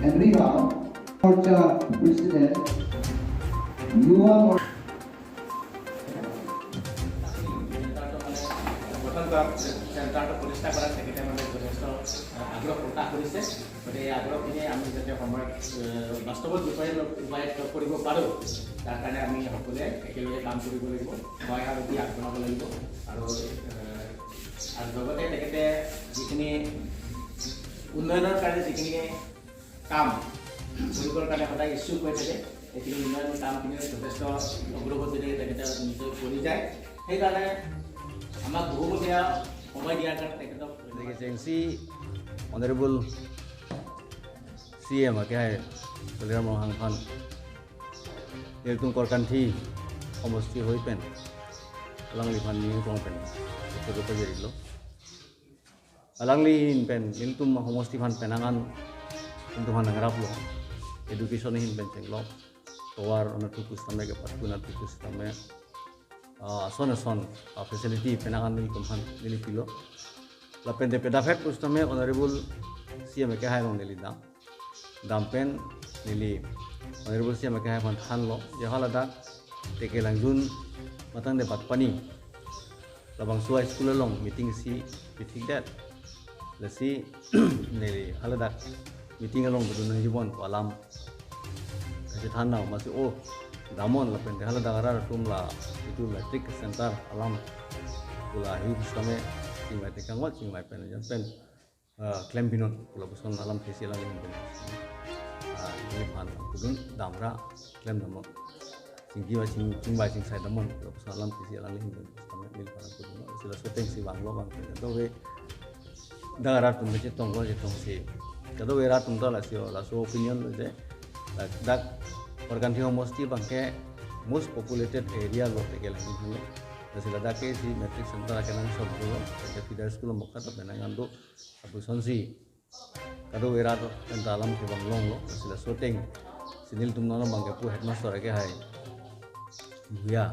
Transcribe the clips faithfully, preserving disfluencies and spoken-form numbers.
Henry Rao, Morcha President, Yuva Mor- গঠন কৰা চেণ্টাৰটো প্ৰতিষ্ঠা কৰাত তেখেতে মানে যথেষ্ট আগ্ৰহ প্ৰকাশ কৰিছে। গতিকে এই আগ্ৰহখিনি আমি যাতে সময়ত আহ, বাস্তৱত ৰূপায়ণ ৰূপায়িত কৰিব পাৰোঁ, তাৰ কাৰণে আমি সকলোৱে একেলগে কাম কৰিব লাগিব, সহায় সাৰথি আগবঢ়াব লাগিব। আৰু আহ, আৰু লগতে তেখেতে যিখিনি উন্নয়নৰ কাৰণে যিখিনি কাম কৰিবৰ কাৰণে সদায় ইচ্ছুক হৈ থাকে, এইখিনি উন্নয়ন কামখিনি যথেষ্ট অগ্ৰগতিৰে তেখেতে নিজে কৰি যায়। সেইকাৰণে আমাক বহুমূলীয়া সময় দিয়াৰ কাৰণে তেখেতক Degi chengsi Honorable C M akehai Tuliram Ronghang aphan nelitum Korkanthi homosti hoi pen alangliphan ning kong pen itu rupa jadi lo. Alangli ahin pen nelitum homosti aphan penang an nelitum aphan nangraplo. Education ahin pen chenglo. Tovar ona tukus tame ke pat kuna tukus tame ah, ason ason ah, facility penang an nelitum aphan neli pilo. Lapen de pedaphet pusitame Honorable C M akehai along neli dam. Dam pen neli Honorable C M akehai aphan thanlo. Je haladak Tekelangjun matang de Batpani labangso a-school along meeting si pithikdet. Lasi neli haladak meeting along kedun nangji bon alam kachethan nang masi o damnon lapen de haladak arat atum la itu matric center alam pu la hi pusitame chingvai tekang vat chingvai pen jan pen ah, klem pinon pu lapuson alamthe si alangli ahin pen ah, neliphan kedun damra klem damnon. Chingki ba ching chingvai chingsai damnon pu lapuson alamthe si alangli ahin pen neliphan kedun. Si laso ateng si vanglo vang pen kadokave dak arat atum chetonglo chetongsi kadokave arat atum ta lasi laso opinion lo je dak, dak Korkanthi homosti abangke most populated area lo Tekelangjun lo. Lasi ladak ke si matric center akenangsot lo, ke feeder school Mokha ta penang an do, apusonsi kadokave arat pen ta alamthe vang longlo. Lasi laso ateng si nelitum non abangke pu headmaster akehai Bhuya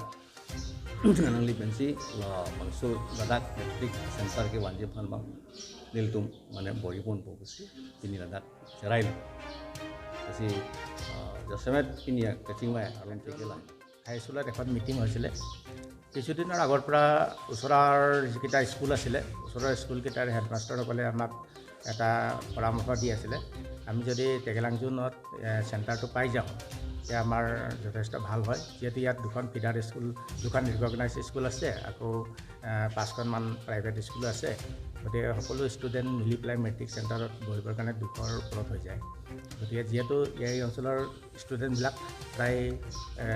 nangli pensi labangso ladak matric center kevanji aphan abang nelitum mane bor-i ponpo pusi pini ladak cherailo. Lasi ah, jasemet pini kachingvai aron teke lang. হাইস্কুলত এখন মিটিং হৈছিলে। কিছুদিনৰ আগৰ পৰা ওচৰৰ যিকেইটা স্কুল আছিলে, ওচৰৰ স্কুলকেইটাৰ হেডমাষ্টাৰসকলে আমাক এটা পৰামৰ্শ দি আছিলে, আমি যদি টেকেলাংজুনত এ, চেণ্টাৰটো পাই যাওঁ, তেতিয়া আমাৰ যথেষ্ট ভাল হয়। যিহেতু ইয়াত দুখন ফিডাৰ স্কুল, দুখন ৰিকগনাইজ স্কুল আছে, আকৌ এ, পাঁচখনমান প্ৰাইভেট স্কুলো আছে। গতিকে সকলো ষ্টুডেণ্ট মিলি পেলাই মেট্ৰিক চেণ্টাৰত বহিবৰ কাৰণে দুশৰ ওপৰত হৈ যায়। গতিকে যিহেতু এই অঞ্চলৰ ষ্টুডেণ্টবিলাক প্ৰায় এ,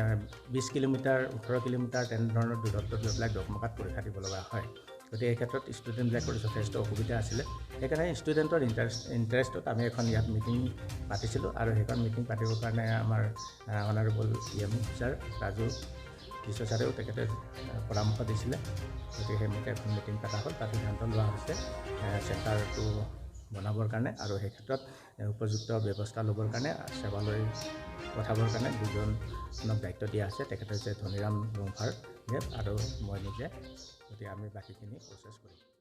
বিছ কিলোমিটাৰ, ওঠৰ কিলোমিটাৰ তেনেধৰণৰ দূৰত্ব লৈ পেলাই ডকমকাত পৰীক্ষা দিব লগা হয়। গতিকে এই ক্ষেত্ৰত ষ্টুডেণ্টবিলাকৰ যথেষ্ট অসুবিধা আছিলে। সেইকাৰণে ষ্টুডেণ্টৰ ইণ্টাৰেষ্ট ইণ্টাৰেষ্টত আমি এখন ইয়াত মিটিং পাতিছিলোঁ আৰু সেইখন মিটিং পাতিবৰ কাৰণে আমাৰ honourable E M sir Raju Kishore ছাৰেও তেখেতে আহ, পৰামৰ্শ দিছিলে। গতিকে সেইমতে এখন মিটিং পতা হ'ল, তাত সিদ্ধান্ত লোৱা হৈছে আহ, চেণ্টাৰটো বনাবৰ কাৰণে আৰু সেই ক্ষেত্ৰত আহ, উপযুক্ত ব্যৱস্থা ল'বৰ কাৰণে আহ, সেৱালৈ পঠাবৰ কাৰণে দুজনক দায়িত্ব দিয়া আছে। তেখেত হৈছে ধনীৰাম ৰংফাৰ দেৱ আৰু মই নিজে। গতিকে আমি বাকীখিনি প্ৰচেছ কৰিম।